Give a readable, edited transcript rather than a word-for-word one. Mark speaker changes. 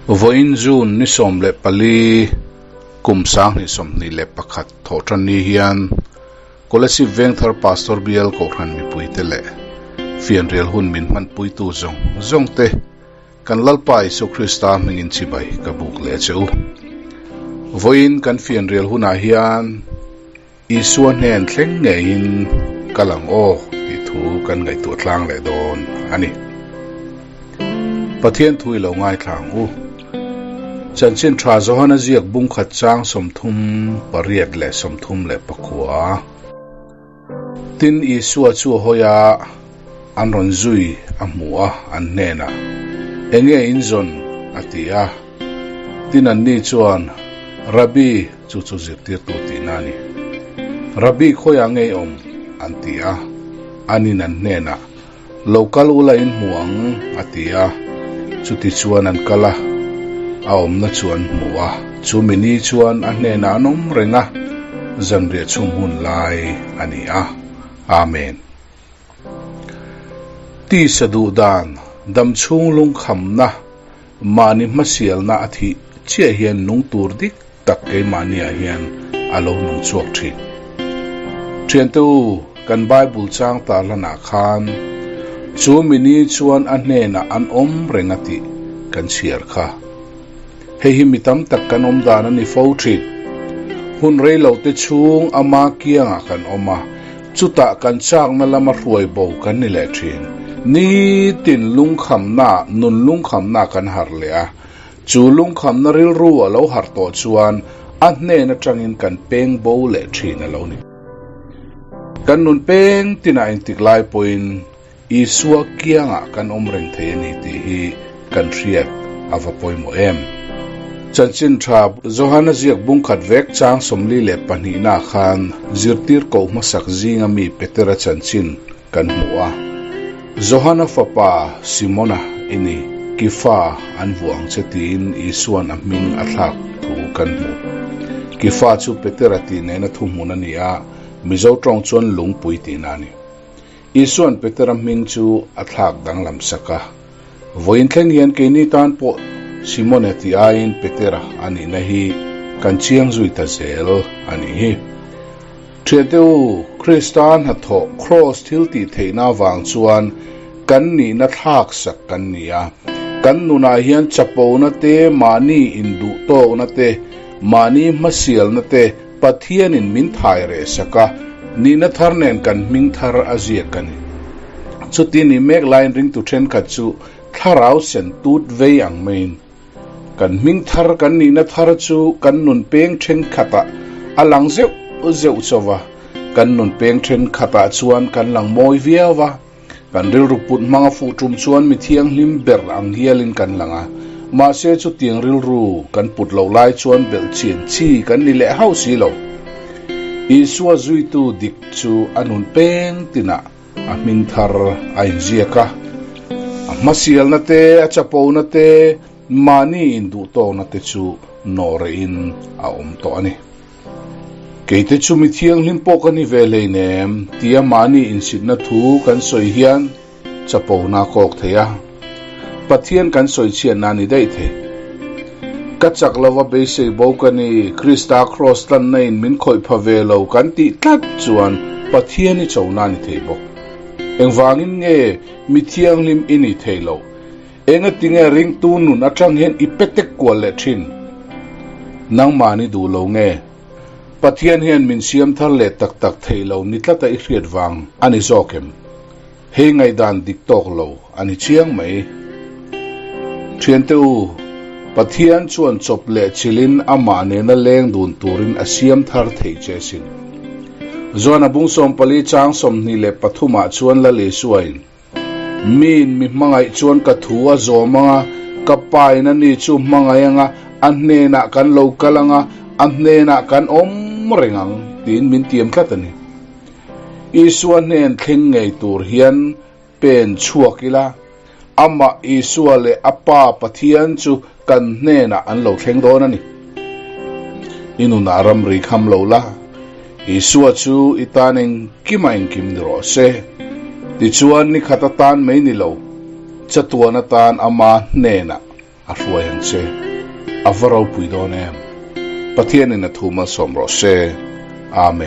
Speaker 1: Vawiin June ni 14 kum 2021 thawhtan ni hian Kolasib Vengthar Pastor Bial Kohhran mipuite leh fianrial hun min hmanpuitu zawng zawng te kan Lalpa Isua Krista hmingin chibai ka buk leh che u. Vawiin kan fianrial hunah hian Isua hnen thleng ngeiin kal ang aw tih thu kan ngaihtuah tlang leh dawn a ni. Pathian thu i lo ngaithla ang u. Chanchin tha Johana ziak bungkhat chang 38 leh 39. Tin, Isua chu a hawi a, an rawn zui a hmu a, an hnenah, Enge in zawn? a ti a. Tin, anni chuan, Rabbi, chu chu zirtirtu tihna a ni. Rabbi khawiah nge i awm? an ti a. Anin an hnenah, Lo kal ula in hmu ang, a ti a. Chuti chuan an kal a, a awmna chu an hmu a. Chumi ni chuan a hnenah an awm reng a, zanriah chhung hun lai a ni a. Amen. Tisa duh dan, dam chhung lungkhamna, mahni hmasialna a thih chiah hian nung tur dik tak keimahniah hian a lo nung chhuak thin. Thiante u, kan Bible chang tarlanah khan chu mini chuan a hnenah an awm reng a tih kan chhiar kha. Hei hi mi tam tak kan awm dan a ni fo thin. Hun rei lo te chhung ama kiangah kan awm a, chutah kan chakna lama hruai bo kan ni leh thin. Nitin lungkhamna, nun lungkhamna kan harh leh a, Chu lungkhamna rilru a lo harh tawh chuan a hnen atangin kan peng bo leh thin a lo ni. Kan nun peng tinah engtik lai pawhin Isua kiangah kan awm reng thei a ni tih hi kan hriat a va pawimawh em. Chanchin tha Johana ziak bungkhat vek chang 42 na khan zirtir koh hmasak zinga mi Petera chanchin kan hmu a. Johana fapa Simona i ni, Kifa an vuah ang che tiin Isua'n a hming a thlak thu kan hmu. Kifa chu Petera tih nena thuhmun a ni a, Mizo tawng chuan lungpui tihna a ni. Isua'n Petera hming chu a thlak danglam sak a. Vawiin thleng hian keini tan pawh Simone tih aiin Petera a nihna hi kan chiang zui ta zel a nih hi. Thiante u, Krista hnathawh Kraws thil tih theihna avang chuan kan nihna thlak sak kan ni a. Kan nunah hian chapona te, mahni induhtawkna te, mahni hmasialna te Pathianin min thai reh sak a, nihna thar nen kan hming thar a ziak a ni. Chuti ni mek laiin ringtu thenkhat chu thlarau sen tut vei ang maiin Kan hming thar kan nihna thar chu kan nun peng thenkhatah a lang zeuh zeuh chauh a, kan nun peng thenkhatah chuan kan lang mawi viau a, kan rilru put hmanga fuh tum chuan mi thianghlim ber ang hialin kan lang a, mahse chutiang rilru kan put loh lai chuan belh chian chi kan ni leh hauh si lo. Isua zuitu dik chu a nun peng tinah A hming thar a inziak a, a hmasialna te, a chapona te, mahni induhtawkna te chu nawhrehin a awm tawh a ni. Keite chu mi thianghlim pawh ka ni ve hleinem tia mahni insitna thu kan sawi hian chapona a kawk thei a, Pathian kan sawi chhiatna a ni daih thei. Ka chak lova beisei bo ka ni, Krista kraws tlanna in min khawih pha ve lo kan tih tlat chuan Pathian i chona a ni thei bawk. Engvangin nge mi thianghlim i ni thei lo? Engatinge ringtu nun atang hian i petek kual leh thin? Nangmah ni duh lo nge? Pathian hian min siam thar leh tak tak thei lo ni tlata i hriat vang a ni zawk em? Hei ngaihdan dik tawk lo a ni chiang mai. Thiante u, Pathian chuan chawp leh chilin amah nena leng dun turin a siam thar thei che sin. Zuan a bung 14 chang 23 ah chuan Lal Isuain, Miin mi hmangaih chuan ka thu a zawm anga, ka pain a ni chu hmangaih anga, a hnenah kan lo kal anga, a hnenah kan awm reng ang, tiin min tiam tlat a ni. Isua hnen thleng ngei tur hian pen chhuak ila, amah Isua leh a Pa Pathian chu kan hnenah an lo thleng dawn a ni. I nunah ramri kham lo la, Isua chu i tan engkim a engkim ni rawh se. Tichuan ni khat atan mai ni lo, chatuan atan ama hnenah. A hruai ang che. A va ropui dawn em? Pathianin a thu malsawm rawh se. Amen.